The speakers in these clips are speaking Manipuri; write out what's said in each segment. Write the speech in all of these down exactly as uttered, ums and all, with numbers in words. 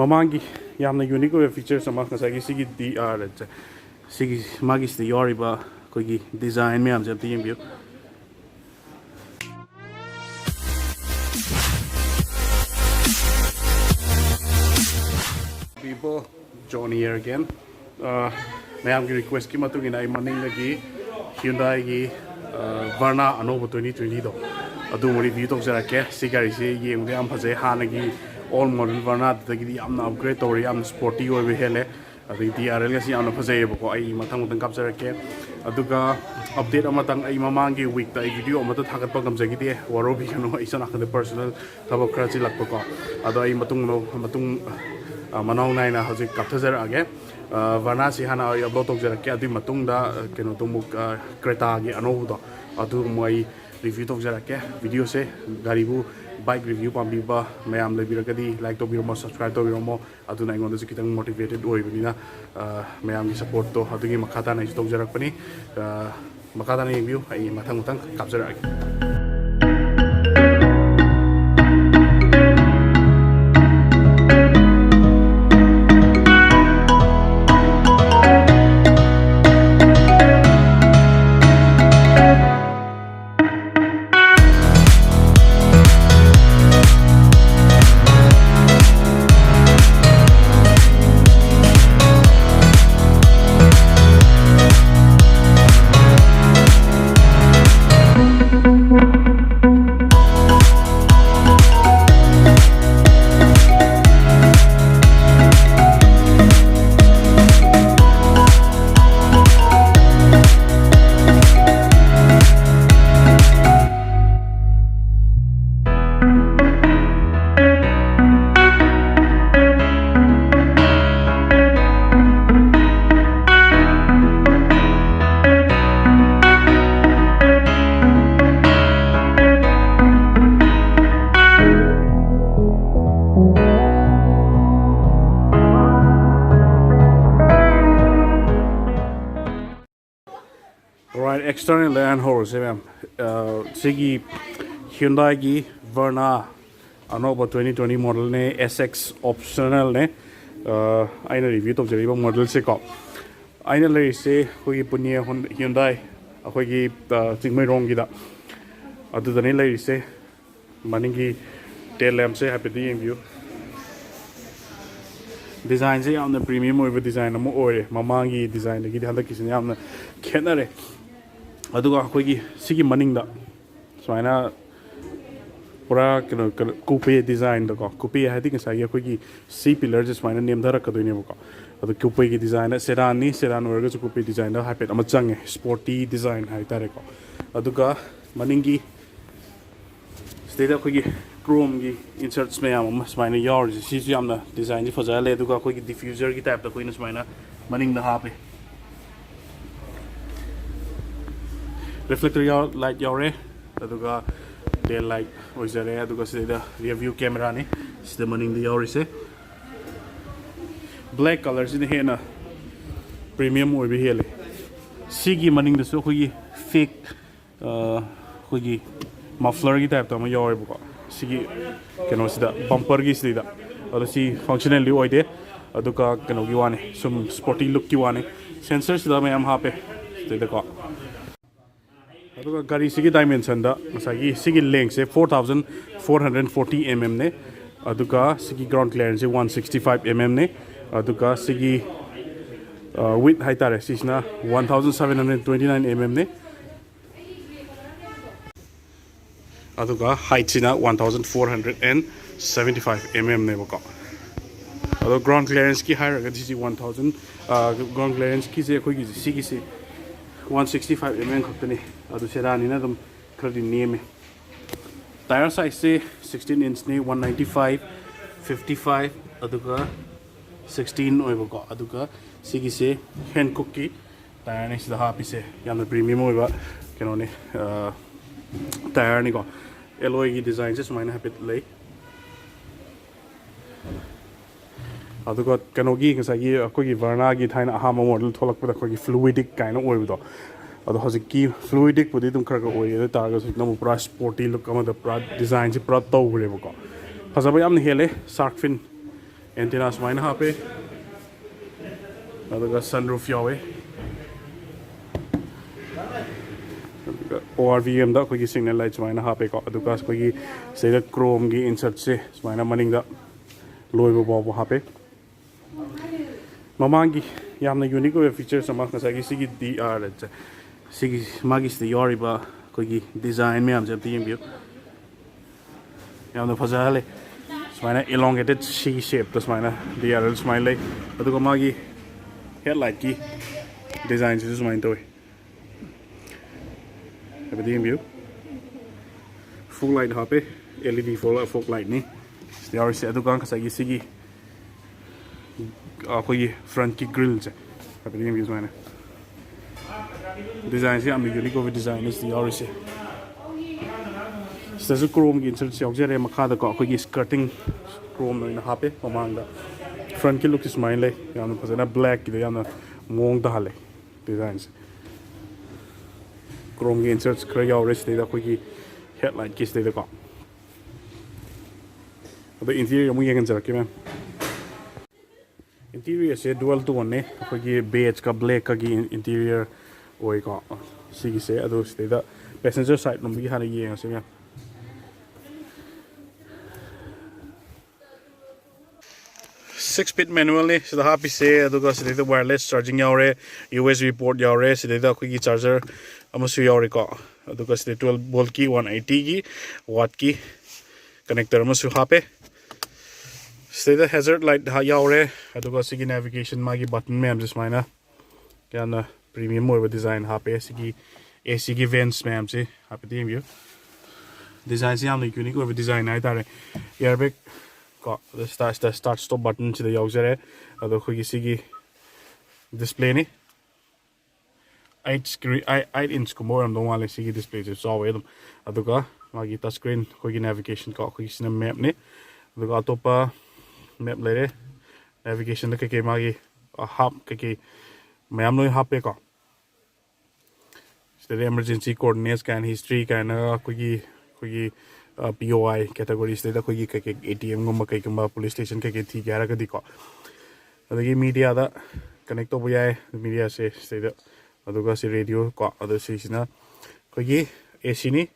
ꯃꯃꯥꯡꯒꯤ ꯌꯥꯝꯅ unique ꯑꯣꯏꯕ features ꯑꯃ, ꯉꯁꯥꯏꯒꯤ ꯁꯤꯒꯤ ꯗꯤ ꯑꯥꯔ ꯑꯦꯜꯁꯦ, ꯁꯤꯒꯤ ꯃꯥꯒꯤꯁꯤꯗ ꯌꯥꯎꯔꯤꯕ ꯑꯩꯈꯣꯏꯒꯤ design ꯃꯌꯥꯝꯁꯦ ꯑꯝꯇ ꯌꯦꯡꯕꯤꯌꯨ꯫ People, John here again. ꯑ, ꯃꯌꯥꯝꯒꯤ requestꯀꯤ ꯃꯇꯨꯡ ꯏꯟꯅ ꯑꯩ ꯃꯅꯤꯡꯗꯒꯤ Hyundaiꯒꯤ, ꯑ, Verna ꯑꯅꯧꯕ twenty twentyꯗꯣ, ꯑꯗꯨ ꯑꯃꯨꯛ review ꯇꯧꯖꯔꯛꯀꯦ꯫ ꯁꯤ ꯒꯥꯔꯤꯁꯦ ꯌꯦꯡꯕꯗ ꯌꯥꯝ ꯐꯖꯩ, ꯍꯥꯟꯅꯒꯤ old model Vernadꯒꯤꯗꯤ ꯌꯥꯝꯅ upgrade ꯇꯧꯔꯦ, ꯌꯥꯝꯅ sporty ꯑꯣꯏꯕ ꯍꯦꯜꯂꯦ꯫ ꯑꯗꯒꯤ ꯗꯤ ꯑꯥꯔ ꯑꯦꯜꯒꯁꯤ ꯌꯥꯝꯅ ꯐꯖꯩꯌꯦꯕꯀꯣ꯫ ꯑꯩ ꯃꯊꯪ ꯃꯊꯪ ꯀꯥꯞꯆꯔꯛꯀꯦ꯫ ꯑꯗꯨꯒ update ꯑꯃꯇꯪ, ꯑꯩ ꯃꯃꯥꯡꯒꯤ weekꯇ ꯑꯩ video ꯑꯃꯠꯇ ꯊꯥꯒꯠꯄ ꯉꯝꯖꯈꯤꯗꯦ, ꯋꯥꯔꯧꯕꯤꯒꯅꯨ, ꯑꯩ ꯁꯣꯝ ꯅꯥꯀꯟꯗ personal ꯊꯕꯛ ꯈꯔ ꯆꯤꯜꯂꯛꯄꯀꯣ꯫ ꯑꯗꯣ ꯑꯩ ꯃꯇꯨꯡ ꯃꯅꯥꯎ-, ꯃꯇꯨꯡ, ꯑ, ꯃꯅꯥꯎ ꯅꯥꯏꯅ ꯍꯧꯖꯤꯛ ꯀꯥꯞꯊꯖꯔꯛꯑꯒꯦ꯫ ꯑ, Vernasꯤ ꯍꯥꯟꯅ ꯑꯩ upload ꯇꯧꯖꯔꯛꯀꯦ, ꯑꯗꯨꯒꯤ ꯃꯇꯨꯡꯗ, ꯑ, ꯀꯩꯅꯣꯗꯣ ꯑꯃꯨꯛ, ꯑ, Cretaꯒꯤ ꯑꯅꯧꯕꯗꯣ, ꯑꯗꯨ ꯑꯃꯨꯛ ꯑꯩ review ꯇꯧꯖꯔꯛꯀꯦ꯫ Videoꯁꯦ, ꯒꯥꯔꯤꯕꯨ, bike review ꯄꯥꯝꯕꯤꯕ ꯃꯌꯥꯝ ꯂꯩꯕꯤꯔꯒꯗꯤ like ꯇꯧꯕꯤꯔꯝꯃꯣ, subscribe ꯇꯧꯕꯤꯔꯝꯃꯣ꯫ ꯑꯗꯨꯅ ꯑꯩꯉꯣꯟꯗꯁꯨ ꯈꯤꯇꯪ motivated ꯑꯣꯏꯕꯅꯤꯅ, ꯑ, ꯃꯌꯥꯝꯒꯤ supportꯇꯣ ꯑꯗꯨꯒꯤ ꯃꯈꯥ ꯇꯥꯅ ꯑꯩꯁꯨ ꯇꯧꯖꯔꯛꯄꯅꯤ꯫ ꯑ, ꯃꯈꯥ ꯇꯥꯅ ꯌꯦꯡꯕꯤꯌꯨ, ꯑꯩ ꯃꯊꯪ ꯃꯊꯪ ꯀꯥꯞꯆꯔꯛꯑꯒꯦ꯫ Alright, external line ꯍꯧꯔꯁꯦ ꯃꯌꯥꯝ꯫ ꯑ, ꯁꯤꯒꯤ Hyundaiꯒꯤ Verna ꯑꯅꯧꯕ twenty twenty modelꯅꯦ, S X optionalꯅꯦ꯫ ꯑꯩꯅ review ꯇꯧꯖꯔꯤꯕ modelꯁꯦꯀꯣ, ꯑꯩꯅ ꯂꯩꯔꯤꯁꯦ ꯑꯩꯈꯣꯏꯒꯤ ꯄꯨꯅꯦ Hyundai, ꯑꯩꯈꯣꯏꯒꯤ ꯆꯤꯡꯃꯩꯔꯣꯡꯒꯤꯗ, ꯑꯗꯨꯗꯅꯦ ꯂꯩꯔꯤꯁꯦ꯫ ꯃꯅꯤꯡꯒꯤ tail lampꯁꯦ ꯍꯥꯏꯐꯦꯠꯇꯤ ꯌꯦꯡꯕꯤꯌꯨ꯫ Designꯁꯦ ꯌꯥꯝꯅ premium ꯑꯣꯏꯕ design ꯑꯃ ꯑꯣꯏꯔꯦ꯫ ꯃꯃꯥꯡꯒꯤ designꯗꯒꯤꯗꯤ ꯍꯟꯗꯛꯀꯤꯁꯤꯅ ꯌꯥꯝꯅ ꯈꯦꯠꯅꯔꯦ꯫ ꯑꯗꯨꯒ ꯑꯩꯈꯣꯏꯒꯤ ꯁꯤꯒꯤ ꯃꯅꯤꯡꯗ ꯁꯨꯃꯥꯏꯅ ꯄꯨꯔꯥ ꯀꯩꯅꯣ, ꯀꯩꯅꯣ, coupe designꯗꯀꯣ, coupe ꯍꯥꯏꯗꯤ ꯉꯁꯥꯏꯒꯤ ꯑꯩꯈꯣꯏꯒꯤ C pillarꯁꯦ ꯁꯨꯃꯥꯏꯅ ꯅꯦꯝꯊꯔꯛꯀꯗꯣꯏꯅꯦꯕꯀꯣ꯫ ꯑꯗꯣ coupeꯒꯤ designꯗ, sedanꯅꯤ, sedan ꯑꯣꯏꯔꯒꯁꯨ coupe designꯗ ꯍꯥꯏꯐꯦꯠ ꯑꯃ ꯆꯪꯉꯦ, sporty design ꯍꯥꯏꯇꯥꯔꯦꯀꯣ꯫ ꯑꯗꯨꯒ ꯃꯅꯤꯡꯒꯤ ꯁꯤꯗꯩꯗ ꯑꯩꯈꯣꯏꯒꯤ chromeꯒꯤ inserts ꯃꯌꯥꯝ ꯑꯃ ꯁꯨꯃꯥꯏꯅ ꯌꯥꯎꯔꯤꯁꯦ, ꯁꯤꯁꯨ ꯌꯥꯝꯅ designꯁꯦ ꯐꯖꯍꯜꯂꯦ꯫ ꯑꯗꯨꯒ ꯑꯩꯈꯣꯏꯒꯤ diffuserꯒꯤ typeꯇ ꯑꯩꯈꯣꯏꯅ ꯁꯨꯃꯥꯏꯅ ꯃꯅꯤꯡꯗ ꯍꯥꯞꯄꯦ꯫ Reflector ꯌꯥꯎ-, light ꯌꯥꯎꯔꯦ, ꯑꯗꯨꯒ tail light ꯑꯣꯏꯖꯔꯦ꯫ ꯑꯗꯨꯒ ꯁꯤꯗꯩꯗ rear view cameraꯅꯤ ꯁꯤꯗ ꯃꯅꯤꯡꯗ ꯌꯥꯎꯔꯤꯁꯦ꯫ Black colorꯁꯤꯅ ꯍꯦꯟꯅ premium ꯑꯣꯏꯕ ꯍꯦꯜꯂꯤ꯫ ꯁꯤꯒꯤ ꯃꯅꯤꯡꯗꯁꯨ ꯑꯩꯈꯣꯏꯒꯤ fake ꯑꯩꯈꯣꯏꯒꯤ mufflerꯒꯤ typeꯇ ꯑꯃ ꯌꯥꯎꯋꯦꯕꯀꯣ, ꯁꯤꯒꯤ ꯀꯩꯅꯣꯁꯤꯗ, bumperꯒꯤ ꯁꯤꯗꯩꯗ꯫ ꯑꯗꯣ ꯁꯤ functionalꯗꯤ ꯑꯣꯏꯗꯦ, ꯑꯗꯨꯒ ꯀꯩꯅꯣꯒꯤ ꯋꯥꯅꯤ, ꯁꯨꯝ sporty lookꯀꯤ ꯋꯥꯅꯤ꯫ Sensorꯁꯤꯗ ꯃꯌꯥꯝ ꯍꯥꯞꯄꯦ ꯁꯤꯗꯩꯗꯀꯣ꯫ ꯑꯗꯨꯒ ꯒꯥꯔꯤꯁꯤꯒꯤ dimensionꯗ ꯉꯁꯥꯏꯒꯤ ꯁꯤꯒꯤ lengthꯁꯦ four thousand four hundred forty mmꯅꯦ, ꯑꯗꯨꯒ ꯁꯤꯒꯤ ground clearanceꯁꯦ one sixty five mmꯅꯦ, ꯑꯗꯨꯒ ꯁꯤꯒꯤ width ꯍꯥꯏꯇꯥꯔꯦ, ꯁꯤꯁꯤꯅ one thousand seven hundred twenty nine mmꯅꯦ꯫ ꯑꯗꯨꯒ heightꯁꯤꯅ one thousand four hundred and seventy five mmꯅꯦꯕꯀꯣ꯫ ꯑꯗꯣ ground clearanceꯀꯤ ꯍꯥꯏꯔꯒꯗꯤ ꯁꯤ one thousand, ground clearanceꯀꯤꯁꯦ ꯑꯩꯈꯣꯏꯒꯤ ꯁꯤꯒꯤꯁꯦ one sixty five mm ꯈꯛꯇꯅꯤ꯫ ꯑꯗꯨ sedanꯅꯤꯅ ꯑꯗꯨꯝ ꯈꯔꯗꯤ ꯅꯦꯝꯃꯦ꯫ Tyre sizeꯁꯦ sixteen inchꯅꯤ, one ninety five, fifty five, ꯑꯗꯨꯒ sixteen ꯑꯣꯏꯕꯀꯣ꯫ ꯑꯗꯨꯒ ꯁꯤꯒꯤꯁꯦ Hankookꯀꯤ tyreꯅꯤ ꯁꯤꯗ ꯍꯥꯞꯄꯤꯁꯦ, ꯌꯥꯝꯅ premium ꯑꯣꯏꯕ ꯀꯩꯅꯣꯅꯤ, tyreꯅꯤꯀꯣ꯫ Alloyꯒꯤ designꯁꯦ ꯁꯨꯃꯥꯏꯅ ꯍꯥꯏꯐꯦꯠ ꯂꯩ꯫ ꯑꯗꯨꯒ ꯀꯩꯅꯣꯒꯤ ꯉꯁꯥꯏꯒꯤ ꯑꯩꯈꯣꯏꯒꯤ Vernaꯒꯤ ꯊꯥꯏꯅ ꯑꯍꯥꯟꯕ model ꯊꯣꯛꯂꯛꯄꯗ ꯑꯩꯈꯣꯏꯒꯤ fluidic ꯀꯥꯏꯅ ꯑꯣꯏꯕꯗꯣ, ꯑꯗꯣ ꯍꯧꯖꯤꯛꯀꯤ fluidicꯄꯨꯗꯤ ꯑꯗꯨꯝ ꯈꯔ ꯈꯔ ꯑꯣꯏꯔꯤ, ꯑꯗꯨ ꯑꯣꯏ ꯇꯥꯔꯒꯁꯨ ꯍꯧꯖꯤꯛꯅ ꯑꯃꯨꯛ ꯄꯨꯔꯥ sporty look ꯑꯃꯗ ꯄꯨꯔꯥ designꯁꯦ ꯄꯨꯔꯥ ꯇꯧꯈ꯭ꯔꯦꯕꯀꯣ꯫ ꯐꯖꯕ ꯌꯥꯝꯅ ꯍꯦꯜꯂꯦ꯫ Shark fin antenna ꯁꯨꯃꯥꯏꯅ ꯍꯥꯞꯄꯦ, ꯑꯗꯨꯒ sunroof ꯌꯥꯎꯋꯦ꯫ ꯑꯗꯨꯒ O R V M ꯗ ꯑꯩꯈꯣꯏꯒꯤ signal light ꯁꯨꯃꯥꯏꯅ ꯍꯥꯞꯄꯦꯀꯣ꯫ ꯑꯗꯨꯒ ꯑꯩꯈꯣꯏꯒꯤ ꯁꯤꯗꯩꯗ chromeꯒꯤ insertꯁꯦ ꯁꯨꯃꯥꯏꯅ ꯃꯅꯤꯡꯗ ꯂꯣꯏꯕ ꯐꯥꯎꯕ ꯍꯥꯞꯄꯦ꯫ ꯃꯃꯥꯡꯒꯤ ꯌꯥꯝꯅ unique ꯑꯣꯏꯕ features ꯑꯃ, ꯉꯁꯥꯏꯒꯤ ꯁꯤꯒꯤ D R L ꯁꯦ, ꯁꯤꯒꯤ ꯃꯥꯒꯤ ꯁꯤꯗ ꯌꯥꯎꯔꯤꯕ ꯑꯩꯈꯣꯏꯒꯤ design ꯃꯌꯥꯝꯁꯦ ꯑꯝꯇ ꯌꯦꯡꯕꯤꯌꯨ꯫ ꯌꯥꯝꯅ ꯐꯖꯍꯜꯂꯦ꯫ ꯁꯨꯃꯥꯏꯅ elongated C shape ꯇ ꯁꯨꯃꯥꯏꯅ D R L ꯁꯨꯃꯥꯏꯅ ꯂꯩ꯫ ꯑꯗꯨꯒ ꯃꯥꯒꯤ headlight ꯀꯤ design ꯁꯤꯁꯨ ꯁꯨꯃꯥꯏꯅ ꯇꯧꯋꯤ꯫ ꯍꯥꯏꯐꯦꯠ ꯌꯦꯡꯕꯤꯌꯨ꯫ Fog light ꯍꯥꯞꯄꯦ, L E D fog, fog light ꯅꯤ ꯁꯤꯗ ꯌꯥꯎꯔꯤꯁꯦ꯫ ꯑꯗꯨꯒ ꯉꯁꯥꯏꯒꯤ ꯁꯤꯒꯤ ꯑꯩꯈꯣꯏꯒꯤ front ꯀꯤ grill ꯁꯦ ꯍꯥꯏꯐꯦꯠ ꯌꯦꯡꯕꯤꯌꯨ꯫ ꯁꯨꯃꯥꯏꯅ design ꯁꯦ ꯌꯥꯝꯅ unique ꯑꯣꯏꯕ design ꯅꯤ ꯁꯤꯗ ꯌꯥꯎꯔꯤꯁꯦ꯫ ꯁꯤꯗꯁꯨ chromeꯒꯤ inserts ꯌꯥꯎꯖꯔꯦ꯫ ꯃꯈꯥꯗꯀꯣ ꯑꯩꯈꯣꯏꯒꯤ skirting chrome ꯑꯣꯏꯅ ꯍꯥꯞꯄꯦ ꯃꯃꯥꯡꯗ꯫ Front ꯀꯤ look ꯁꯤ ꯁꯨꯃꯥꯏꯅ ꯂꯩ꯫ ꯌꯥꯝꯅ ꯐꯖꯅ black ꯀꯤꯗ ꯌꯥꯝꯅ ꯃꯑꯣꯡ ꯇꯥꯍꯜꯂꯦ design ꯁꯦ꯫ Chromeꯒꯤ inserts ꯈꯔ ꯌꯥꯎꯔꯦ ꯁꯤꯗꯩꯗ, ꯑꯩꯈꯣꯏꯒꯤ headlight ꯀꯤ ꯁꯤꯗꯩꯗꯀꯣ꯫ ꯑꯗꯣ interior ꯑꯃꯨꯛ ꯌꯦꯡꯍꯟꯖꯔꯛꯀꯦ, ma'am꯫ Interior ꯁꯦ dual tone ꯅꯦ, ꯑꯩꯈꯣꯏꯒꯤ beige ꯀ black ꯀꯒꯤ interior ꯑꯣꯏꯀꯣ ꯁꯤꯒꯤꯁꯦ꯫ ꯑꯗꯣ ꯁꯤꯗꯩꯗ passenger side ꯂꯣꯝꯗꯒꯤ ꯍꯥꯟꯅ ꯌꯦꯡꯉꯁꯤ, ma'am꯫ Six speed manual ꯅꯤ ꯁꯤꯗ ꯍꯥꯞꯄꯤꯁꯦ꯫ ꯑꯗꯨꯒ ꯁꯤꯗꯩꯗ wireless charging ꯌꯥꯎꯔꯦ, U S B port ꯌꯥꯎꯔꯦ, ꯁꯤꯗꯩꯗ ꯑꯩꯈꯣꯏꯒꯤ charger ꯑꯃꯁꯨ ꯌꯥꯎꯔꯦꯀꯣ꯫ ꯑꯗꯨꯒ ꯁꯤꯗ twelve volt ꯀꯤ one eighty ꯒꯤ watt ꯀꯤ connector ꯑꯃꯁꯨ ꯍꯥꯞꯄꯦ꯫ ꯁꯤꯗꯩꯗ hazard light ꯌꯥꯎꯔꯦ꯫ ꯑꯗꯨꯒ ꯁꯤꯒꯤ navigation ꯃꯥꯒꯤ button ꯃꯌꯥꯝꯁꯦ ꯁꯨꯃꯥꯏꯅ ꯌꯥꯝꯅ premium ꯑꯣꯏꯕ design ꯍꯥꯞꯄꯦ꯫ ꯁꯤꯒꯤ A C ꯒꯤ vents ꯃꯌꯥꯝꯁꯦ ꯍꯥꯏꯐꯦꯠ ꯌꯦꯡꯕꯤꯌꯨ꯫ Design ꯁꯦ ꯌꯥꯝꯅ unique ꯑꯣꯏꯕ design ꯍꯥꯏꯇꯥꯔꯦ꯫ Airbag ꯀꯣ, ꯑꯗ start, start, start stop button ꯁꯤꯗ ꯌꯥꯎꯖꯔꯦ꯫ ꯑꯗꯣ ꯑꯩꯈꯣꯏꯒꯤ ꯁꯤꯒꯤ display ꯅꯤ꯫ Eight screen, eight inch ꯀꯨꯝꯕ ꯑꯣꯏꯔꯝꯗꯧ ꯃꯥꯜꯂꯦ꯫ ꯁꯤꯒꯤ display ꯁꯦ ꯆꯥꯎꯋꯦ ꯑꯗꯨꯝ꯫ ꯑꯗꯨꯒ ꯃꯥꯒꯤ touch screen, ꯑꯩꯈꯣꯏꯒꯤ navigation ꯀꯣ, ꯑꯩꯈꯣꯏꯒꯤ ꯁꯤꯅ map ꯅꯤ꯫ ꯑꯗꯨꯒ ꯑꯇꯣꯞꯄ map ꯂꯩꯔꯦ꯫ Navigation ꯗ ꯀꯩꯀꯩ ꯃꯥꯒꯤ, ꯑ, hub ꯀꯩꯀꯩ ꯃꯌꯥꯝ ꯂꯣꯏ ꯍꯥꯞꯄꯦꯀꯣ꯫ ꯁꯤꯗꯗꯤ emergency coordinates ꯀꯥꯏꯅ, history ꯀꯥꯏꯅ, ꯑꯩꯈꯣꯏꯒꯤ, ꯑꯩꯈꯣꯏꯒꯤ ꯄꯤ ꯑꯣ ꯑꯥꯏ ꯀꯦꯇꯒꯣꯔꯤꯁꯤꯗꯩꯗ ꯑꯩꯈꯣꯏꯒꯤ ꯀꯩꯀꯩ ꯑꯦ ꯇꯤ ꯑꯦꯝꯒꯨꯝꯕ ꯀꯩꯒꯨꯝꯕ ꯄꯨꯂꯤꯁ ꯁ꯭ꯇꯦꯁꯟ ꯀꯩꯀꯩ ꯊꯤꯒꯦ ꯍꯥꯏꯔꯒꯗꯤꯀꯣ, ꯑꯗꯒꯤ ꯃꯦꯗꯤꯌꯥꯗ ꯀꯅꯦꯛ ꯇꯧꯕ ꯌꯥꯏ꯫ ꯃꯦꯗꯤꯌꯥꯁꯦ ꯁꯤꯗꯩꯗ, ꯑꯗꯨꯒ ꯁꯤ ꯔꯦꯗꯤꯑꯣ ꯀꯣ, ꯑꯗꯣ ꯁꯤꯁꯤꯅ ꯑꯩꯈꯣꯏꯒꯤ ꯑꯦ ꯁꯤꯅꯤ꯫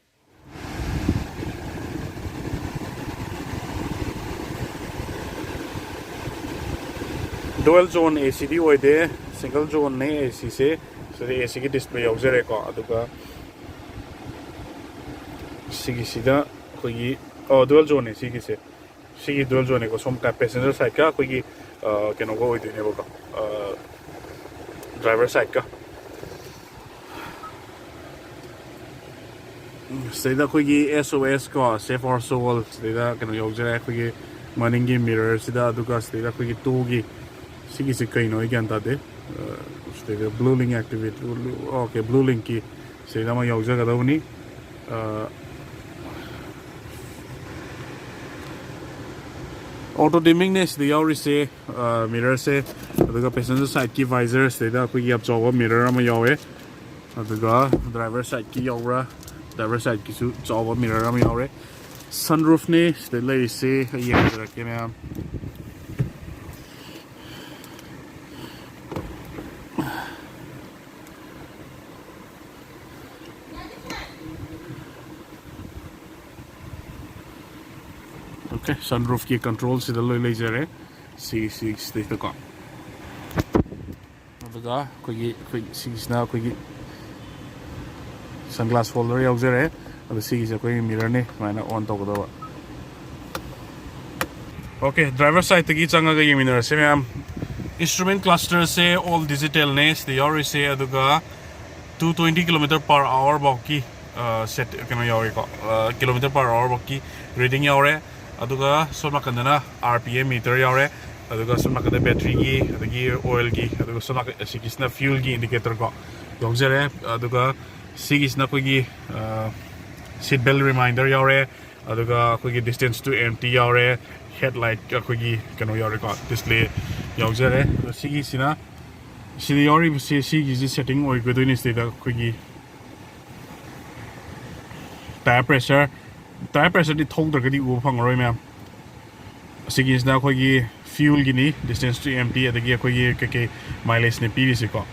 Dual zone ꯑꯦ ꯁꯤꯗꯤ ꯑꯣꯏꯗꯦ, single zoneꯅꯦ ꯑꯦ ꯁꯤꯁꯦ꯫ ꯁꯤꯗ ꯑꯦ ꯁꯤꯒꯤ ꯗꯤꯁꯄ꯭ꯂꯦ ꯌꯥꯎꯖꯔꯦꯀꯣ꯫ ꯑꯗꯨꯒ ꯁꯤꯒꯤꯁꯤꯗ ꯑꯩꯈꯣꯏꯒꯤ, ꯑꯣ, dual zoneꯅꯦ ꯁꯤꯒꯤꯁꯦ꯫ ꯁꯤꯒꯤ dual zoneꯅꯦꯀꯣ꯫ ꯁꯣꯝ ꯄꯦꯁꯦꯟꯖꯔ ꯁꯥꯏꯠꯀ ꯑꯩꯈꯣꯏꯒꯤ, ꯑ, ꯀꯩꯅꯣꯒ ꯑꯣꯏꯗꯣꯏꯅꯦꯕꯀꯣ, ꯗ꯭ꯔꯥꯏꯚꯔ ꯁꯥꯏꯠꯀ꯫ ꯁꯤꯗꯩꯗ ꯑꯩꯈꯣꯏꯒꯤ S O S ꯀꯣ, Save Our Soul, ꯁꯤꯗꯩꯗ ꯀꯩꯅꯣ ꯌꯥꯎꯖꯔꯦ, ꯑꯩꯈꯣꯏꯒꯤ ꯃꯅꯤꯡꯒꯤ ꯃꯤꯔꯔꯁꯤꯗ꯫ ꯑꯗꯨꯒ ꯁꯤꯗꯩꯗ ꯑꯩꯈꯣꯏꯒꯤ ꯇꯨꯒꯤ, ꯁꯤꯒꯤꯁꯦ ꯀꯩꯅꯣ ꯑꯩ ꯒ꯭ꯌꯥꯟ ꯇꯥꯗꯦ꯫ ꯑ, ꯁꯤꯗꯩꯗ blue link activate, okay, blue linkꯀꯤ ꯁꯤꯗꯩꯗ ꯑꯃ ꯌꯥꯎꯖꯒꯗꯧꯕꯅꯤ꯫ Auto dimmingꯅꯦ ꯁꯤꯗ ꯌꯥꯎꯔꯤꯁꯦ, ꯃꯤꯔꯔꯁꯦ꯫ ꯑꯗꯨꯒ ꯄꯦꯁꯦꯟꯖꯔ ꯁꯥꯏꯠꯀꯤ ꯚꯥꯏꯖꯔ, ꯁꯤꯗꯩꯗ ꯑꯩꯈꯣꯏꯒꯤ ꯌꯥꯝ ꯆꯥꯎꯕ ꯃꯤꯔꯔ ꯑꯃ ꯌꯥꯎꯋꯦ꯫ ꯑꯗꯨꯒ ꯗ꯭ꯔꯥꯏꯚꯔ ꯁꯥꯏꯠꯀꯤ ꯌꯥꯎꯕ꯭ꯔꯥ? ꯗ꯭ꯔꯥꯏꯚꯔ ꯁꯥꯏꯠꯀꯤꯁꯨ ꯆꯥꯎꯕ ꯃꯤꯔꯔ ꯑꯃ ꯌꯥꯎꯔꯦ꯫ Sunroofꯅꯦ ꯁꯤꯗ ꯂꯩꯔꯤꯁꯦ, ꯑꯩ ꯌꯦꯡꯖꯔꯛꯀꯦ ꯃꯌꯥꯝ꯫ Okay, sunroofꯀꯤ controlꯁꯤꯗ ꯂꯣꯏ ꯂꯩꯖꯔꯦ꯫ ꯁꯤ, ꯁꯤ, ꯁꯤꯗꯩꯗꯀꯣ꯫ ꯑꯗꯨꯒ ꯑꯩꯈꯣꯏꯒꯤ, ꯑꯩꯈꯣꯏ ꯁꯤꯒꯤꯁꯤꯅ ꯑꯩꯈꯣꯏꯒꯤ sunglass holder ꯌꯥꯎꯖꯔꯦ꯫ ꯑꯗꯣ ꯁꯤꯒꯤꯁꯦ ꯑꯩꯈꯣꯏꯒꯤ ꯃꯤꯔꯔꯅꯤ, ꯁꯨꯃꯥꯏꯅ on ꯇꯧꯒꯗꯕ꯫ Okay, ꯗ꯭ꯔꯥꯏꯚꯔ ꯁꯥꯏꯠꯇꯒꯤ ꯆꯪꯉꯒ ꯌꯦꯡꯃꯤꯟꯅꯔꯁꯦ ꯃꯌꯥꯝ꯫ Instrument clusterꯁꯦ all digitalꯅꯦ ꯁꯤꯗ ꯌꯥꯎꯔꯤꯁꯦ꯫ ꯑꯗꯨꯒ two twenty kilometer per hour ꯐꯥꯎꯒꯤ, ꯑ, set, ꯀꯩꯅꯣ ꯌꯥꯎꯔꯤꯀꯣ, ꯑ, kilometer per hour ꯐꯥꯎꯒꯤ reading ꯌꯥꯎꯔꯦ꯫ ꯑꯗꯨꯒ ꯁꯣꯝ ꯅꯥꯀꯟꯗꯅ R P M meter ꯌꯥꯎꯔꯦ꯫ ꯑꯗꯨꯒ ꯁꯣꯝ ꯅꯥꯀꯟꯗ batteryꯒꯤ, ꯑꯗꯒꯤ oilꯒꯤ, ꯑꯗꯨꯒ ꯁꯣꯝ ꯅꯥꯀꯟ, ꯁꯤꯒꯤꯁꯤꯅ fuelꯒꯤ indicator ꯀꯣ ꯌꯥꯎꯖꯔꯦ꯫ ꯑꯗꯨꯒ ꯁꯤꯒꯤꯁꯤꯅ ꯑꯩꯈꯣꯏꯒꯤ, ꯑ, seat belt reminder ꯌꯥꯎꯔꯦ꯫ ꯑꯗꯨꯒ ꯑꯩꯈꯣꯏꯒꯤ distance to empty ꯌꯥꯎꯔꯦ꯫ Headlight ꯑꯩꯈꯣꯏꯒꯤ ꯀꯩꯅꯣ ꯌꯥꯎꯔꯦꯀꯣ, display ꯌꯥꯎꯖꯔꯦ꯫ ꯑꯗꯣ ꯁꯤꯒꯤꯁꯤꯅ, ꯁꯤꯗ ꯌꯥꯎꯔꯤꯕꯁꯤ ꯁꯤꯒꯤꯁꯤ setting ꯑꯣꯏꯒꯗꯣꯏꯅꯤ꯫ ꯁꯤꯗ ꯑꯩꯈꯣꯏꯒꯤ tyre pressure, ꯇꯥꯌꯔ ꯄ꯭ꯔꯦꯁꯔꯗꯤ ꯊꯧꯗ꯭ꯔꯒꯗꯤ ꯎꯕ ꯐꯪꯉꯔꯣꯏ, ꯃꯌꯥꯝ꯫ ꯑꯁꯤꯒꯤꯁꯤꯅ ꯑꯩꯈꯣꯏꯒꯤ fuelꯒꯤꯅꯤ, distance to empty, ꯑꯗꯒꯤ ꯑꯩꯈꯣꯏꯒꯤ ꯀꯩꯀꯩ mileageꯅ ꯄꯤꯔꯤꯁꯦꯀꯣ꯫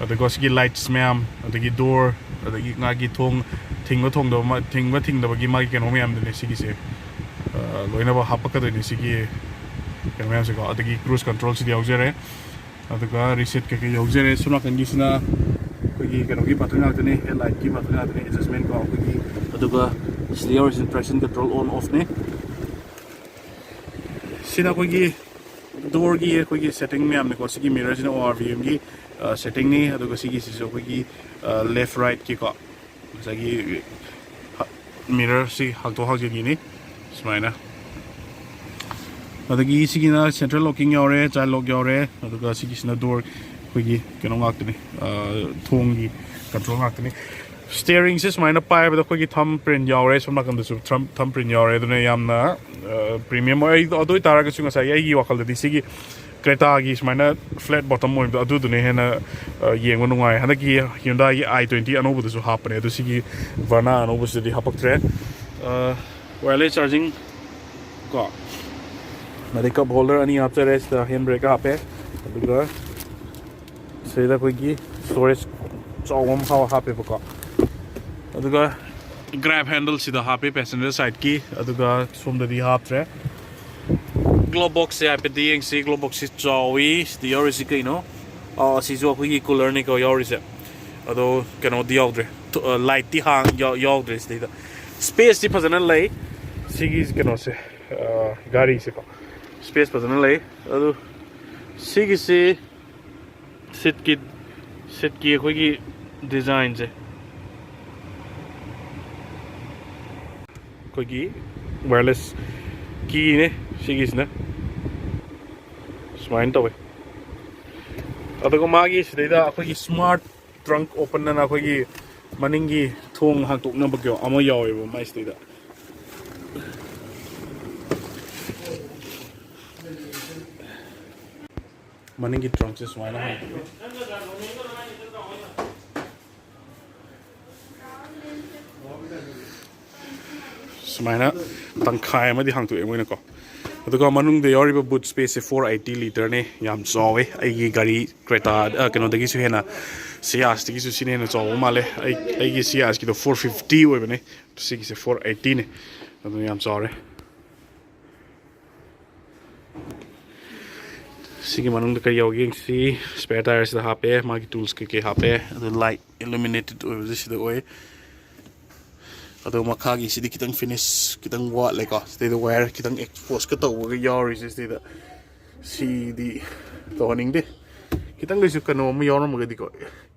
ꯑꯗꯨꯒ ꯁꯤꯒꯤ lights ꯃꯌꯥꯝ, ꯑꯗꯒꯤ door, ꯑꯗꯒꯤ ꯃꯥꯒꯤ ꯊꯣꯡ ꯊꯤꯡꯕ ꯊꯣꯡꯗꯕ ꯃ-, ꯊꯤꯡꯕ ꯊꯤꯡꯗꯕꯒꯤ ꯃꯥꯒꯤ ꯀꯩꯅꯣ ꯃꯌꯥꯝꯗꯨꯅꯦ ꯁꯤꯒꯤꯁꯦ, ꯑ, ꯂꯣꯏꯅꯃꯛ ꯍꯥꯞꯄꯛꯀꯗꯣꯏꯅꯤ ꯁꯤꯒꯤ ꯀꯩꯅꯣ ꯃꯌꯥꯝꯁꯦꯀꯣ꯫ ꯑꯗꯒꯤ cruise controlꯁꯤꯗꯤ ꯌꯥꯎꯖꯔꯦ꯫ ꯑꯗꯨꯒ reset ꯀꯩꯀꯩ ꯌꯥꯎꯖꯔꯦ꯫ ꯁꯣꯝ ꯅꯥꯀꯟꯒꯤꯁꯤꯅ ꯑꯩꯈꯣꯏꯒꯤ ꯀꯩꯅꯣꯒꯤ button ꯉꯥꯛꯇꯅꯤ, headlightꯀꯤ button ꯉꯥꯛꯇꯅꯤ, adjustment ꯀꯣ ꯑꯩꯈꯣꯏꯒꯤ꯫ ꯑꯗꯨꯒ ꯁꯤꯗ ꯌꯥꯎꯔꯤꯁꯤꯅ traction control on offꯅꯤ꯫ ꯁꯤꯅ ꯑꯩꯈꯣꯏꯒꯤ doorꯒꯤ ꯑꯩꯈꯣꯏꯒꯤ setting ꯃꯌꯥꯝꯅꯤꯀꯣ꯫ ꯁꯤꯒꯤ mirrorꯁꯤꯅ ORVMꯒꯤ, ꯑ, settingꯅꯤ꯫ ꯑꯗꯨꯒ ꯁꯤꯒꯤꯁꯤꯁꯨ ꯑꯩꯈꯣꯏꯒꯤ, ꯑ, left rightꯀꯤꯀꯣ, ꯉꯁꯥꯏꯒꯤ ꯍ-, mirrorꯁꯤ ꯍꯥꯡꯗꯣꯛ ꯍꯥꯡꯖꯤꯟꯒꯤꯅꯤ ꯁꯨꯃꯥꯏꯅ꯫ ꯑꯗꯒꯤ ꯁꯤꯒꯤꯅ central locking ꯌꯥꯎꯔꯦ, child lock ꯌꯥꯎꯔꯦ꯫ ꯑꯗꯨꯒ ꯁꯤꯒꯤꯁꯤꯅ door, ꯑꯩꯈꯣꯏꯒꯤ ꯀꯩꯅꯣ ꯉꯥꯛꯇꯅꯤ, ꯑ, ꯊꯣꯡꯒꯤ control ꯉꯥꯛꯇꯅꯤ꯫ Steeringꯁꯦ ꯁꯨꯃꯥꯏꯅ ꯄꯥꯏꯕꯗ ꯑꯩꯈꯣꯏꯒꯤ thumb print ꯌꯥꯎꯔꯦ, ꯁꯣꯝ ꯅꯥꯀꯟꯗꯁꯨ thumb, thumb print ꯌꯥꯎꯔꯦ꯫ ꯑꯗꯨꯅ ꯌꯥꯝꯅ, ꯑ, premium ꯑꯣꯏ꯫ ꯑꯩ, ꯑꯗꯨ ꯑꯣꯏꯇꯥꯔꯒꯁꯨ ꯉꯁꯥꯏꯒꯤ ꯑꯩꯒꯤ ꯋꯥꯈꯜꯗꯗꯤ ꯁꯤꯒꯤ Cretaꯒꯤ ꯁꯨꯃꯥꯏꯅ flat bottom ꯑꯣꯏꯕꯗꯣ ꯑꯗꯨꯗꯨꯅ ꯍꯦꯟꯅ, ꯑ, ꯌꯦꯡꯕ ꯅꯨꯡꯉꯥꯏ꯫ ꯍꯟꯗꯛꯀꯤ Hyundaiꯒꯤ i twenty ꯑꯅꯧꯕꯗꯁꯨ ꯍꯥꯞꯄꯅꯦ, ꯑꯗꯣ ꯁꯤꯒꯤ Verna ꯑꯅꯧꯕꯁꯤꯗꯗꯤ ꯍꯥꯄꯛꯇ꯭ꯔꯦ꯫ ꯑ, wireless charging ꯀꯣ, ꯑꯗꯩ cup holder ꯑꯅꯤ ꯍꯥꯞꯆꯔꯦ꯫ ꯁꯤꯗ hand brake ꯍꯥꯞꯄꯦ, ꯑꯗꯨꯒ ꯁꯤꯗ ꯑꯩꯈꯣꯏꯒꯤ storage ꯆꯥꯎꯕ ꯑꯃ ꯍꯥꯞ-, ꯍꯥꯞꯄꯦꯕꯀꯣ꯫ ꯑꯗꯨꯒ grab handle ꯁꯤꯗ ꯍꯥꯞꯄꯦ passenger sideꯀꯤ, ꯑꯗꯨꯒ ꯁꯣꯝꯗꯗꯤ ꯍꯥꯞꯇ꯭ꯔꯦ꯫ Glove boxꯁꯦ ꯍꯥꯏꯐꯦꯠꯇꯤ ꯌꯦꯡꯁꯤ꯫ Glove boxꯁꯤ ꯆꯥꯎꯋꯤ꯫ ꯁꯤꯗ ꯌꯥꯎꯔꯤꯁꯤ ꯀꯩꯅꯣ? ꯑꯥ, ꯁꯤꯁꯨ ꯑꯩꯈꯣꯏꯒꯤ coolerꯅꯤꯀꯣ ꯌꯥꯎꯔꯤꯁꯦ꯫ ꯑꯗꯣ ꯀꯩꯅꯣꯗꯤ ꯌꯥꯎꯗ꯭ꯔꯦ꯫ ꯊꯨ-, ꯑ, lightꯇꯤ ꯍꯥꯡ-, ꯌꯥꯎ-, ꯌꯥꯎꯗ꯭ꯔꯦ ꯁꯤꯗꯩꯗ꯫ Spaceꯇꯤ ꯐꯖꯅ ꯂꯩ꯫ ꯁꯤꯒꯤ ꯀꯩꯅꯣꯁꯦ, ꯑ, ꯒꯥꯔꯤꯁꯦꯀꯣ, space ꯐꯖꯅ ꯂꯩ꯫ ꯑꯗꯨ ꯁꯤꯒꯤꯁꯤ seatꯀꯤ, seatꯀꯤ ꯑꯩꯈꯣꯏꯒꯤ designꯁꯦ, ꯑꯩꯈꯣꯏꯒꯤ wireless keyꯅꯦ ꯁꯤꯒꯤꯁꯤꯅ꯫ ꯁꯨꯃꯥꯏꯅ ꯇꯧꯋꯦ꯫ ꯑꯗꯨꯒ ꯃꯥꯒꯤ ꯁꯤꯗꯩꯗ ꯑꯩꯈꯣꯏꯒꯤ smart trunk open ꯑꯅ ꯑꯩꯈꯣꯏꯒꯤ ꯃꯅꯤꯡꯒꯤ ꯊꯣꯡ ꯍꯥꯡꯇꯣꯛꯅꯕꯒꯤ ꯑꯃ ꯌꯥꯎꯋꯦꯕ ꯃꯥꯏ ꯁꯤꯗꯩꯗ꯫ ꯃꯅꯤꯡꯒꯤ trunkꯁꯦ ꯁꯨꯃꯥꯏꯅ ꯍꯥꯡꯗꯣꯛꯑꯦ꯫ ꯁꯨꯃꯥꯏꯅ ꯇꯪꯈꯥꯏ ꯑꯃꯗꯤ ꯍꯥꯡꯇꯣꯛꯑꯦ ꯃꯣꯏꯅꯀꯣ꯫ ꯑꯗꯨꯒ ꯃꯅꯨꯡꯗ ꯌꯥꯎꯔꯤꯕ ꯕꯨꯠ ꯁ꯭ꯄꯦꯁꯁꯦ ꯐꯣꯔ ꯑꯩꯠꯇꯤ ꯂꯤꯇꯔꯅꯦ, ꯌꯥꯝ ꯆꯥꯎꯋꯦ꯫ ꯑꯩꯒꯤ ꯒꯥꯔꯤ ꯀ꯭ꯔꯦꯇꯥ, ꯑ, ꯀꯩꯅꯣꯗꯒꯤꯁꯨ ꯍꯦꯟꯅ, ꯁꯤꯌꯥꯁꯇꯒꯤꯁꯨ ꯁꯤꯅ ꯍꯦꯟꯅ ꯆꯥꯎꯕ ꯃꯥꯜꯂꯦ꯫ ꯑꯩ, ꯑꯩꯒꯤ ꯁꯤꯌꯥꯁꯀꯤꯗꯣ ꯐꯣꯔ ꯐꯤꯐꯇꯤ ꯑꯣꯏꯕꯅꯦ, ꯁꯤꯒꯤꯁꯦ ꯐꯣꯔ ꯑꯩꯠꯇꯤꯅꯦ, ꯑꯗꯨꯅ ꯌꯥꯝ ꯆꯥꯎꯔꯦ꯫ ꯁꯤꯒꯤ ꯃꯅꯨꯡꯗ ꯀꯔꯤ ꯌꯥꯎꯒꯦ ꯌꯦꯡꯁꯤ꯫ ꯁ꯭ꯄꯦꯌꯔ ꯇꯥꯌꯔꯁꯤꯗ ꯍꯥꯞꯄꯦ, ꯃꯥꯒꯤ ꯇꯨꯜꯁ ꯀꯩꯀꯩ ꯍꯥꯞꯄꯦ, ꯑꯗꯨ ꯂꯥꯏꯠ ꯏꯂꯨꯃꯤꯅꯦꯇꯦꯠ ꯑꯣꯏꯕꯁꯦ ꯁꯤꯗ ꯑꯣꯏ꯫ ꯑꯗꯣ ꯃꯈꯥꯒꯤꯁꯤꯗꯤ ꯈꯤꯇꯪ ꯐꯤꯅꯤꯁ ꯈꯤꯇꯪ ꯋꯥꯠꯂꯦꯀꯣ꯫ ꯁꯤꯗꯩꯗ ꯋꯥꯌꯔ ꯈꯤꯇꯪ ꯑꯦꯛꯁꯄꯣꯖꯀ ꯇꯧꯕꯒ ꯌꯥꯎꯔꯤꯁꯦ ꯁꯤꯗꯩꯗ, ꯁꯤꯗꯤ ꯇꯧꯍꯟꯅꯤꯡꯗꯦ꯫ ꯈꯤꯇꯪꯗꯁꯨ ꯀꯩꯅꯣ ꯑꯃ ꯌꯥꯎꯔꯝꯃꯒꯗꯤꯀꯣ,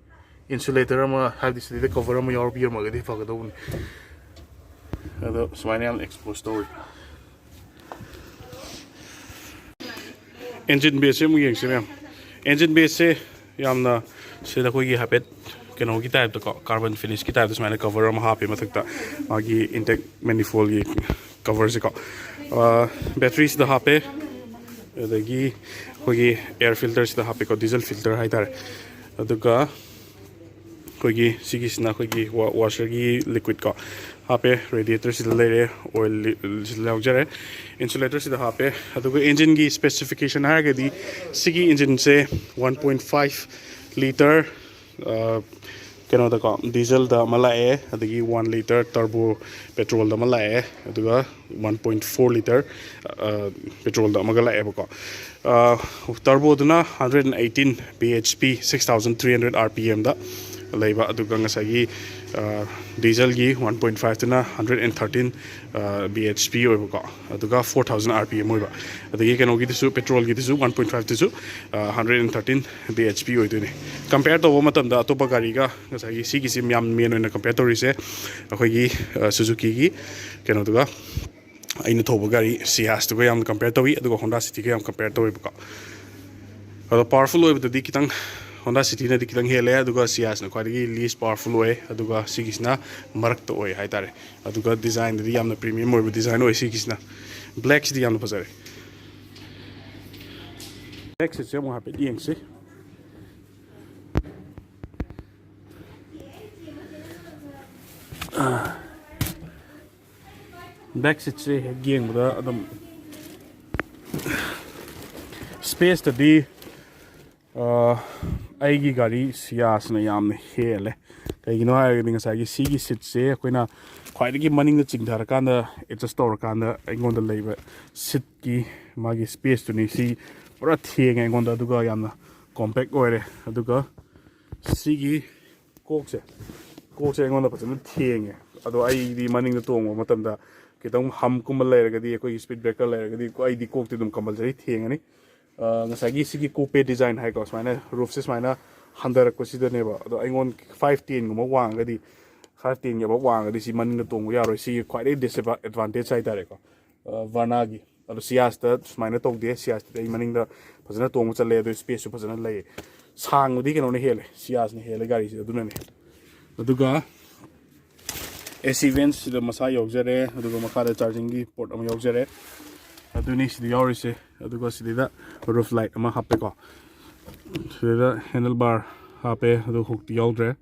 ꯏꯟꯁꯨꯂꯦꯇꯔ ꯑꯃ, ꯍꯥꯏꯕꯗꯤ ꯁꯤꯗꯩꯗ ꯀꯣꯚꯔ ꯑꯃ ꯌꯥꯎꯔ ꯄꯤꯔꯝꯃꯒꯗꯤ ꯐꯒꯗꯧꯕꯅꯤ꯫ ꯑꯗꯣ ꯁꯨꯃꯥꯏꯅ ꯌꯥꯝ ꯑꯦꯛꯁꯄꯣꯖ ꯇꯧꯔꯤ꯫ ꯏꯟꯖꯤꯟ ꯕꯦꯁꯁꯦ ꯑꯃꯨꯛ ꯌꯦꯡꯁꯤ ꯃꯌꯥꯝ꯫ ꯏꯟꯖꯤꯟ ꯕꯦꯁꯁꯦ ꯌꯥꯝꯅ, ꯁꯤꯗ ꯑꯩꯈꯣꯏꯒꯤ ꯍꯥꯏꯐꯦꯠ ꯀꯩꯅꯣꯒꯤ ꯇꯥꯏꯞꯇꯀꯣ, ꯀꯥꯔꯕꯟ ꯐꯤꯅꯤꯁꯀꯤ ꯇꯥꯏꯞꯇ ꯁꯨꯃꯥꯏꯅ ꯀꯣꯚꯔ ꯑꯃ ꯍꯥꯞꯄꯦ ꯃꯊꯛꯇ, ꯃꯥꯒꯤ ꯏꯟꯇꯦꯛ ꯃꯦꯅꯤꯐꯣꯜꯒꯤ ꯀꯣꯚꯔꯁꯦꯀꯣ꯫ ꯕꯦꯇ꯭ꯔꯤꯁꯤꯗ ꯍꯥꯞꯄꯦ, ꯑꯗꯒꯤ ꯑꯩꯈꯣꯏꯒꯤ ꯑꯦꯌꯔ ꯐꯤꯜꯇꯔꯁꯤꯗ ꯍꯥꯞꯄꯦꯀꯣ, ꯗꯤꯖꯜ ꯐꯤꯜꯇꯔ ꯍꯥꯏꯇꯥꯔꯦ꯫ ꯑꯗꯨꯒ ꯑꯩꯈꯣꯏꯒꯤ ꯁꯤꯒꯤꯁꯤꯅ ꯑꯩꯈꯣꯏꯒꯤ ꯋꯥ-, ꯋꯥꯁꯔꯒꯤ ꯂꯤꯀ꯭ꯋꯤꯠꯀꯣ ꯍꯥꯞꯄꯦ꯫ ꯔꯦꯗꯤꯌꯦꯇꯔꯁꯤꯗ ꯂꯩꯔꯦ, ꯑꯣꯏꯜ ꯂꯤ-, ꯁꯤꯗ ꯌꯥꯎꯖꯔꯦ꯫ ꯏꯟꯁꯨꯂꯦꯇꯔꯁꯤꯗ ꯍꯥꯞꯄꯦ꯫ ꯑꯗꯨꯒ ꯏꯟꯖꯤꯟꯒꯤ ꯁ꯭ꯄꯦꯁꯤꯐꯤꯀꯦꯁꯟ ꯍꯥꯏꯔꯒꯗꯤ ꯁꯤꯒꯤ ꯏꯟꯖꯤꯟꯁꯦ ꯋꯥꯟ ꯄꯣꯏꯟ ꯐꯥꯏꯚ ꯂꯤꯇꯔ, ꯑ, ꯀꯩꯅꯣꯗꯀꯣ, ꯗꯤꯖꯜꯗ ꯑꯃ ꯂꯥꯛꯑꯦ, ꯑꯗꯒꯤ ꯋꯥꯟ ꯂꯤꯇꯔ ꯇꯔꯕꯣ ꯄꯦꯇ꯭ꯔꯣꯜꯗ ꯑꯃ ꯂꯥꯛꯑꯦ, ꯑꯗꯨꯒ ꯋꯥꯟ ꯄꯣꯏꯟ ꯐꯣꯔ ꯂꯤꯇꯔ, ꯑ, ꯄꯦꯇ꯭ꯔꯣꯜꯗ ꯑꯃꯒ ꯂꯥꯛꯑꯦꯕꯀꯣ꯫ ꯑ, ꯇꯔꯕꯣꯗꯨꯅ hundred and eighteen B H P, six thousand three hundred R P ꯑꯦꯝꯗ ꯂꯩꯕ, ꯑꯗꯨꯒ ꯉꯁꯥꯏꯒꯤ, ꯑ, ꯗꯤꯖꯜꯒꯤ ꯋꯥꯟ ꯄꯣꯏꯟ ꯐꯥꯏꯚꯇꯨꯅ ꯍꯟꯗ꯭ꯔꯦꯠ ꯑꯦꯟ ꯊꯥꯔꯇꯤꯟ, ꯑ, ꯕꯤ ꯑꯩꯆ ꯄꯤ ꯑꯣꯏꯕꯀꯣ, ꯑꯗꯨꯒ four thousand R P M ꯑꯣꯏꯕ꯫ ꯑꯗꯒꯤ ꯀꯩꯅꯣꯒꯤꯗꯨꯁꯨ, ꯄꯦꯇ꯭ꯔꯣꯜꯒꯤꯗꯨꯁꯨ ꯋꯥꯟ ꯄꯣꯏꯟ ꯐꯥꯏꯚꯇꯨꯁꯨ, ꯑ, hundred and thirteen B H P ꯑꯣꯏꯗꯣꯏꯅꯦ꯫ ꯀꯝꯄꯦꯌꯔ ꯇꯧꯕ ꯃꯇꯝꯗ ꯑꯇꯣꯞꯄ ꯒꯥꯔꯤꯒ, ꯉꯁꯥꯏꯒꯤ ꯁꯤꯒꯤꯁꯤ ꯌꯥꯝ ꯃꯦꯟ ꯑꯣꯏꯅ ꯀꯝꯄꯦꯌꯔ ꯇꯧꯔꯤꯁꯦ ꯑꯩꯈꯣꯏꯒꯤ, ꯑ, ꯁꯨꯖꯨꯀꯤꯒꯤ ꯀꯩꯅꯣꯗꯨꯒ, ꯑꯩꯅ ꯊꯧꯕ ꯒꯥꯔꯤ ꯁꯤꯌꯥꯁꯇꯨꯒ ꯌꯥꯝꯅ ꯀꯝꯄꯦꯌꯔ ꯇꯧꯏ, ꯑꯗꯨꯒ ꯍꯣꯟꯗꯥ ꯁꯤꯇꯤꯒ ꯌꯥꯝ ꯀꯝꯄꯦꯌꯔ ꯇꯧꯋꯦꯕꯀꯣ꯫ ꯑꯗꯣ ꯄꯋꯥꯔꯐꯨꯜ ꯑꯣꯏꯕꯗꯗꯤ ꯈꯤꯇꯪ ꯍꯣꯟꯗꯥ ꯁꯤꯇꯤꯅꯗꯤ ꯈꯤꯇꯪ ꯍꯦꯜꯂꯦ, ꯑꯗꯨꯒ ꯁꯤꯌꯥꯁꯅ ꯈ꯭ꯋꯥꯏꯗꯒꯤ ꯂꯤꯁ ꯄꯋꯥꯔꯐꯨꯜ ꯑꯣꯏ, ꯑꯗꯨꯒ ꯁꯤꯒꯤꯁꯤꯅ ꯃꯔꯛꯇ ꯑꯣꯏ ꯍꯥꯏꯇꯥꯔꯦ꯫ ꯑꯗꯨꯒ ꯗꯤꯖꯥꯏꯟꯗꯗꯤ ꯌꯥꯝꯅ ꯄ꯭ꯔꯤꯃꯤꯌꯝ ꯑꯣꯏꯕ ꯗꯤꯖꯥꯏꯟ ꯑꯣꯏ ꯁꯤꯒꯤꯁꯤꯅ꯫ ꯕ꯭ꯂꯦꯛꯁꯤꯗꯤ ꯌꯥꯝꯅ ꯐꯖꯔꯦ꯫ ꯕ꯭ꯂꯦꯛꯁꯤꯁꯦ ꯑꯃꯨꯛ ꯍꯥꯏꯐꯦꯠ ꯌꯦꯡꯁꯤ꯫ ꯑꯥ꯫ ꯕꯦꯛ ꯁꯤꯠꯁꯦ ꯍꯦꯛ ꯌꯦꯡꯕꯗ ꯑꯗꯨꯝ ꯁ꯭ꯄꯦꯁꯇꯗꯤ ꯑꯩꯒꯤ ꯒꯥꯔꯤ ꯁꯤꯌꯥꯁꯅ ꯌꯥꯝꯅ ꯍꯦꯜꯂꯦ꯫ ꯀꯩꯒꯤꯅꯣ ꯍꯥꯏꯔꯒꯗꯤ ꯉꯁꯥꯏꯒꯤ ꯁꯤꯒꯤ ꯁꯤꯠꯁꯦ ꯑꯩꯈꯣꯏꯅ ꯈ꯭ꯋꯥꯏꯗꯒꯤ ꯃꯅꯤꯡꯗ ꯆꯤꯡꯊꯔꯀꯥꯟꯗ ꯑꯦꯗꯖꯁ ꯇꯧꯔꯀꯥꯟꯗ ꯑꯩꯉꯣꯟꯗ ꯂꯩꯕ ꯁꯤꯠꯀꯤ ꯃꯥꯒꯤ ꯁ꯭ꯄꯦꯁꯇꯨꯅꯤ꯫ ꯁꯤ ꯄꯨꯔꯥ ꯊꯦꯡꯉꯦ ꯑꯩꯉꯣꯟꯗ, ꯑꯗꯨꯒ ꯌꯥꯝꯅ ꯀꯣꯝꯄꯦꯛ ꯑꯣꯏꯔꯦ꯫ ꯑꯗꯨꯒ ꯁꯤꯒꯤ ꯀꯣꯛꯁꯦ ꯀꯣꯛꯁꯦ ꯑꯩꯉꯣꯟꯗ ꯐꯖꯅ ꯊꯦꯡꯉꯦ꯫ ꯑꯗꯣ ꯑꯩꯗꯤ ꯃꯅꯤꯡꯗ ꯇꯣꯡꯕ ꯃꯇꯝꯗ ꯈꯤꯇꯪ ꯍꯝꯀꯨꯝꯕ ꯂꯩꯔꯒꯗꯤ, ꯑꯩꯈꯣꯏꯒꯤ ꯁ꯭ꯄꯤꯠ ꯕ꯭ꯔꯦꯀꯔ ꯂꯩꯔꯒꯗꯤ ꯑꯩꯗꯤ ꯀꯣꯛꯇꯤ ꯑꯗꯨꯝ ꯀꯝꯄꯜꯁꯔꯤ ꯊꯦꯡꯉꯅꯤ꯫ ꯉꯁꯥꯏꯒꯤ ꯁꯤꯒꯤ ꯀꯣꯄꯦ ꯗꯤꯖꯥꯏꯟ ꯍꯥꯏꯀꯣ, ꯁꯨꯃꯥꯏꯅ ꯔꯨꯐꯁꯦ ꯁꯨꯃꯥꯏꯅ ꯍꯟꯊꯔꯛꯄꯁꯤꯗꯅꯦꯕ꯫ ꯑꯗꯣ ꯑꯩꯉꯣꯟ ꯐꯥꯏꯚ ꯇꯦꯟꯒꯨꯝꯕ ꯋꯥꯡꯉꯒꯗꯤ, ꯐꯥꯏꯚ ꯇꯦꯟꯒꯤ ꯑꯕꯞ ꯋꯥꯡꯉꯒꯗꯤ ꯁꯤ ꯃꯅꯤꯡꯗ ꯇꯣꯡꯕ ꯌꯥꯔꯣꯏ꯫ ꯁꯤꯒꯤ ꯈ꯭ꯋꯥꯏꯗꯒꯤ ꯗꯤꯁꯑꯦꯗꯚꯥꯟꯇꯦꯖ ꯍꯥꯏꯇꯥꯔꯦꯀꯣ꯫ ꯚꯔꯅꯥꯒꯤ꯫ ꯑꯗꯣ ꯁꯤꯌꯥꯁꯇ ꯁꯨꯃꯥꯏꯅ ꯇꯧꯗꯦ꯫ ꯁꯤꯌꯥꯁꯇꯗꯤ ꯑꯩ ꯃꯅꯤꯡꯗ ꯐꯖꯅ ꯇꯣꯡꯕ ꯆꯠꯂꯦ, ꯑꯗꯨ ꯁ꯭ꯄꯦꯁꯁꯨ ꯐꯖꯅ ꯂꯩ꯫ ꯁꯥꯡꯕꯗꯤ ꯀꯩꯅꯣꯅ ꯍꯦꯜꯂꯦ, ꯁꯤꯌꯥꯁꯅ ꯍꯦꯜꯂꯦ ꯒꯥꯔꯤꯁꯦ꯫ ꯑꯗꯨꯅꯅꯦ꯫ ꯑꯗꯨꯒ ꯑꯦ ꯁꯤ ꯚꯦꯟꯁꯤꯗ ꯃꯁꯥ ꯌꯥꯎꯖꯔꯦ, ꯑꯗꯨꯒ ꯃꯈꯥꯗ ꯆꯥꯔꯖꯤꯡꯒꯤ ꯄꯣꯔꯠ ꯑꯃ ꯌꯥꯎꯖꯔꯦ꯫ ꯑꯗꯨꯅꯤ ꯁꯤꯗ ꯌꯥꯎꯔꯤꯁꯦ꯫ ꯑꯗꯨꯒ ꯁꯤꯗꯩꯗ ꯔꯨꯐ ꯂꯥꯏꯠ ꯑꯃ ꯍꯥꯞꯄꯦꯀꯣ꯫ ꯁꯤꯗꯩꯗ ꯍꯦꯟꯗꯜ ꯕꯥꯔ ꯍꯥꯞꯄꯦ, ꯑꯗꯨ ꯍꯨꯛꯇꯤ ꯌꯥꯎꯗ꯭ꯔꯦ꯫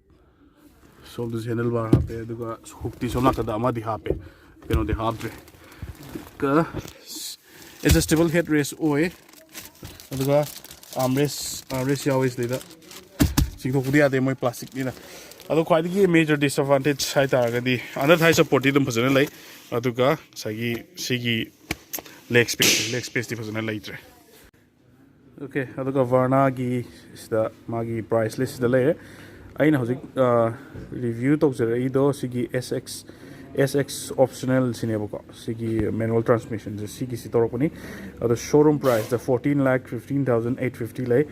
ꯁꯣꯝꯗꯁꯨ ꯍꯦꯟꯗꯜ ꯕꯥꯔ ꯍꯥꯞꯄꯦ, ꯑꯗꯨꯒ ꯍꯨꯛꯇꯤ ꯁꯣꯝ ꯅꯥꯀꯟꯗ ꯑꯃꯗꯤ ꯍꯥꯞꯄꯦ, ꯀꯩꯅꯣꯗꯤ ꯍꯥꯞꯇ꯭ꯔꯦ꯫ ꯑꯗꯨꯒ ꯑꯦꯗꯖꯁꯇꯦꯕꯜ ꯍꯦꯠ ꯔꯦꯁ ꯑꯣꯏ꯫ ꯑꯗꯨꯒ ꯑꯥꯝꯔꯦꯁ ꯑꯥꯝꯔꯦꯁ ꯌꯥꯎꯋꯤ ꯁꯤꯗꯩꯗ꯫ ꯆꯤꯡꯊꯣꯛꯄꯗꯤ ꯌꯥꯗꯦ, ꯃꯣꯏ ꯄ꯭ꯂꯥꯁꯇꯤꯛꯅꯤꯅ꯫ ꯑꯗꯣ ꯈ꯭ꯋꯥꯏꯗꯒꯤ ꯃꯦꯖꯔ ꯗꯤꯁꯑꯦꯗꯚꯥꯟꯇꯦꯖ ꯍꯥꯏꯇꯥꯔꯒꯗꯤ ꯑꯟꯗꯔ ꯊꯥꯏ ꯁꯞꯄꯣꯔꯠꯇꯤ ꯑꯗꯨꯝ ꯐꯖꯅ ꯂꯩ꯫ ꯑꯗꯨꯒ ꯉꯁꯥꯏꯒꯤ ꯁꯤꯒꯤ ꯂꯦꯒ ꯁ꯭ꯄꯦꯁ ꯂꯦꯒ ꯁ꯭ꯄꯦꯁꯇꯤ ꯐꯖꯅ ꯂꯩꯇ꯭ꯔꯦ꯫ ꯑꯣꯀꯦ, ꯑꯗꯨꯒ ꯚꯔꯅꯥꯒꯤ ꯁꯤꯗ ꯃꯥꯒꯤ ꯄ꯭ꯔꯥꯏꯁ ꯂꯤꯁꯁꯤꯗ ꯂꯩꯔꯦ꯫ ꯑꯩꯅ ꯍꯧꯖꯤꯛ ꯔꯤꯚ꯭ꯌꯨ ꯇꯧꯖꯔꯛꯏꯗꯣ ꯁꯤꯒꯤ ꯑꯦꯁ ꯑꯦꯛꯁ ꯑꯦꯁ ꯑꯦꯛꯁ ꯑꯣꯞꯁꯅꯦꯜꯁꯤꯅꯦꯕꯀꯣ꯫ ꯁꯤꯒꯤ ꯃꯦꯅꯨꯋꯦꯜ ꯇ꯭ꯔꯥꯟꯁꯃꯤꯁꯟꯁꯦ ꯁꯤꯒꯤꯁꯤ ꯇꯧꯔꯛꯄꯅꯤ꯫ ꯑꯗꯣ ꯁꯣꯔꯨꯝ ꯄ꯭ꯔꯥꯏꯁꯇ fourteen lakh fifteen thousand eight fifty ꯂꯩ꯫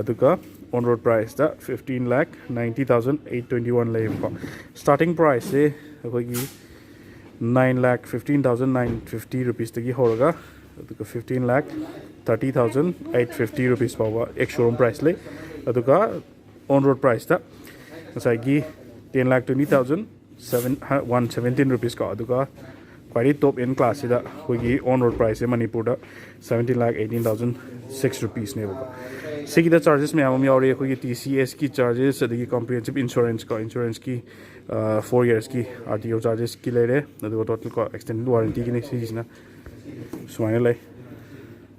ꯑꯗꯨꯒ ꯑꯣꯟ ꯔꯣꯗ ꯄ꯭ꯔꯥꯏꯁꯇ fifteen lakh ninety thousand eight twenty one ꯂꯩꯌꯦꯕꯀꯣ꯫ ꯁ꯭ꯇꯥꯔꯇꯤꯡ ꯄ꯭ꯔꯥꯏꯁꯁꯦ ꯑꯩꯈꯣꯏꯒꯤ nine lakh fifteen thousand nine fifty rupeesꯇꯒꯤ ꯍꯧꯔꯒ ꯑꯗꯨꯒ fifteen lakh thirty thousand eight fifty rupees ꯐꯥꯎꯕ ꯑꯦꯛꯁ ꯁꯣꯔꯨꯝ ꯄ꯭ꯔꯥꯏꯁ ꯂꯩ꯫ ꯑꯗꯨꯒ ꯑꯣꯟ ꯔꯣꯗ ꯄ꯭ꯔꯥꯏꯁꯇ ꯉꯁꯥꯏꯒꯤ ten lakh twenty thousand seven one seventeen rupees ꯀꯣ꯫ ꯑꯗꯨꯒ ꯈ꯭ꯋꯥꯏꯗꯒꯤ top end class ꯁꯤꯗ ꯑꯩꯈꯣꯏꯒꯤ on road price ꯁꯦ ꯃꯅꯤꯄꯨꯔꯗ seventeen lakh eighteen thousand six rupees ꯅꯦꯕꯀꯣ꯫ ꯁꯤꯒꯤꯗ charges ꯃꯌꯥꯝ ꯑꯃ ꯌꯥꯎꯔꯤ, ꯑꯩꯈꯣꯏꯒꯤ T C S ꯀꯤ charges, ꯑꯗꯒꯤ comprehensive insurance ꯀꯣ, insurance ꯀꯤ four years ꯀꯤ R T O charges ꯀꯤ ꯂꯩꯔꯦ, ꯑꯗꯨꯒ total ꯀꯣ extended warranty ꯒꯤꯅꯤ ꯁꯤꯒꯤꯁꯤꯅ꯫ ꯁꯨꯃꯥꯏꯅ ꯂꯩ꯫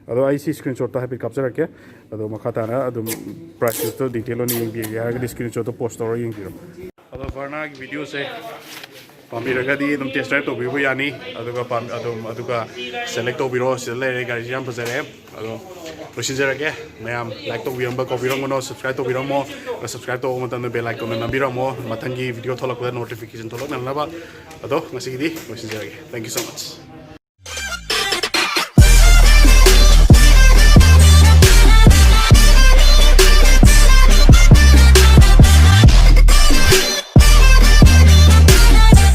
ꯑꯗꯣ ꯑꯩ ꯁꯤ screenshot ꯇꯣ ꯍꯥꯏꯐꯦꯠ ꯀꯥꯞꯆꯔꯛꯀꯦ꯫ ꯑꯗꯣ ꯃꯈꯥ ꯇꯥꯅ ꯑꯗꯨꯝ price list ꯇꯣ detail ꯑꯣꯏꯅ ꯌꯦꯡꯕꯤꯒꯦ ꯍꯥꯏꯔꯒꯗꯤ screenshot ꯇꯣ post ꯇꯧꯔꯒ ꯌꯦꯡꯕꯤꯔꯣ꯫ ꯑꯗꯣ Verna ꯒꯤ video ꯁꯦ ꯄꯥꯝꯕꯤꯔꯒꯗꯤ ꯑꯗꯨꯝ test drive ꯇꯧꯕꯤꯕ ꯌꯥꯅꯤ꯫ ꯑꯗꯨꯒ ꯄꯥꯝ-, ꯑꯗꯨꯝ, ꯑꯗꯨꯒ select ꯇꯧꯕꯤꯔꯣ꯫ ꯁꯤꯗ ꯂꯩꯔꯦ, ꯒꯥꯔꯤꯁꯦ ꯌꯥꯝ ꯐꯖꯔꯦ꯫ ꯑꯗꯣ ꯂꯣꯏꯁꯤꯟꯖꯔꯒꯦ꯫ ꯃꯌꯥꯝ like ꯇꯧꯕꯤꯔꯝꯕ ꯀꯥꯎꯕꯤꯔꯝꯒꯅꯣ, subscribe ꯇꯧꯕꯤꯔꯝꯃꯣ꯫ ꯑꯗꯨꯒ subscribe ꯇꯧꯕ ꯃꯇꯝꯗ bell icon ꯗꯣ ꯅꯝꯕꯤꯔꯝꯃꯣ, ꯃꯊꯪꯒꯤ video ꯊꯣꯛꯂꯛꯄꯗ notification ꯊꯣꯛꯂꯛꯅꯅꯕ꯫ ꯑꯗꯣ ꯉꯁꯤꯒꯤꯗꯤ ꯂꯣꯏꯁꯤꯟꯖꯔꯒꯦ꯫ Thank you so much꯫